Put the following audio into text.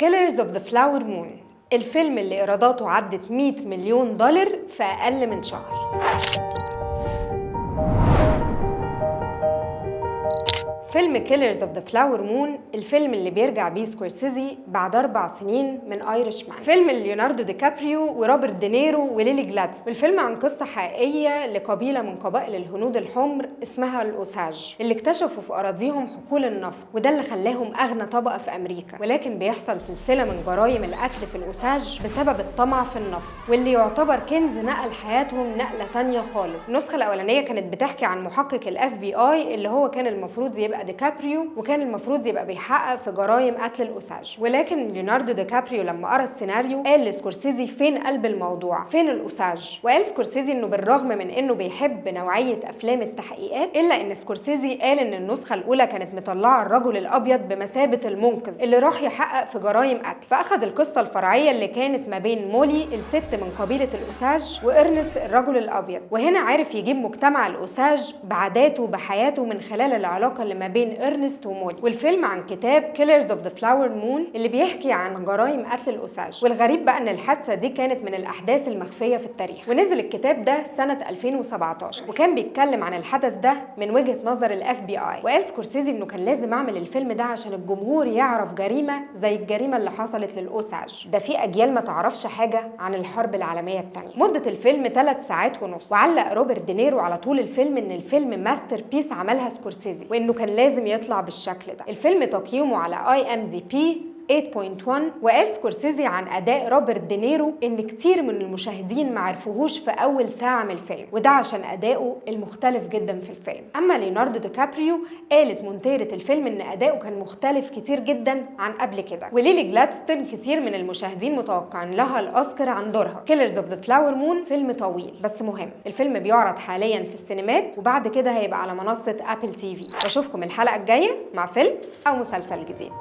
Killers of the Flower Moon، الفيلم اللي ايراداته عدت 100 مليون دولار في اقل من شهر. فيلم Killers of the Flower Moon، الفيلم اللي بيرجع بيه سكورسيزي بعد 4 سنين من Irishman، فيلم ليوناردو دي كابريو وروبرت دينيرو وليلي جلادستون. والفيلم عن قصة حقيقية لقبيلة من قبائل الهنود الحمر اسمها الأوساج، اللي اكتشفوا في أراضيهم حقول النفط، وده اللي خلاهم أغنى طبقة في أمريكا. ولكن بيحصل سلسلة من جرائم القتل في الأوساج بسبب الطمع في النفط، واللي يعتبر كنز نقل حياتهم نقلة تانية خالص. النسخة الأولانية كانت بتحكي عن محقق ال FBI اللي هو كان المفروض يبقى ديكابريو، وكان المفروض يبقى بيحقق في جرائم قتل الأوساج. ولكن ليوناردو ديكابريو لما قرا السيناريو قال لسكورسيزي: فين قلب الموضوع؟ فين الأوساج؟ وقال سكورسيزي انه بالرغم من انه بيحب نوعية افلام التحقيقات، الا ان سكورسيزي قال ان النسخة الاولى كانت مطلعة الرجل الابيض بمثابة المنقذ اللي راح يحقق في جرائم قتل، فاخذ القصة الفرعية اللي كانت ما بين مولي الست من قبيلة الأوساج وإرنست الرجل الابيض. وهنا عرف يجيب مجتمع الأوساج بعاداته بحياته من خلال العلاقة اللي ما بين إرنست ومولي. والفيلم عن كتاب Killers of the Flower Moon اللي بيحكي عن جرائم قتل الأوساج. والغريب بقى ان الحادثة دي كانت من الأحداث المخفية في التاريخ، ونزل الكتاب ده سنة 2017، وكان بيتكلم عن الحدث ده من وجهة نظر ال FBI. وقال سكورسيزي انه كان لازم اعمل الفيلم ده عشان الجمهور يعرف جريمة زي الجريمة اللي حصلت للأوساج ده، في أجيال ما تعرفش حاجة عن الحرب العالمية الثانية. مدة الفيلم 3 ساعات ونص. وعلق روبرت دينيرو على طول الفيلم ان الفيلم masterpiece عملها سكورسيزي، وانه كان لازم يطلع بالشكل ده. الفيلم تقييمه على IMDb 8.1. وقال سكورسيزي عن اداء روبرت دينيرو ان كتير من المشاهدين ما عرفوهوش في اول ساعة من الفيلم، وده عشان اداؤه المختلف جدا في الفيلم. اما ليوناردو ديكابريو، قالت مونتيرة الفيلم ان اداؤه كان مختلف كتير جدا عن قبل كده. وليلي جلادستون كتير من المشاهدين متوقعين لها الاوسكار عن دورها. Killers of the Flower Moon فيلم طويل بس مهم. الفيلم بيعرض حاليا في السينمات، وبعد كده هيبقى على منصة Apple TV. واشوفكم الحلقة الجاية مع فيلم او مسلسل جديد.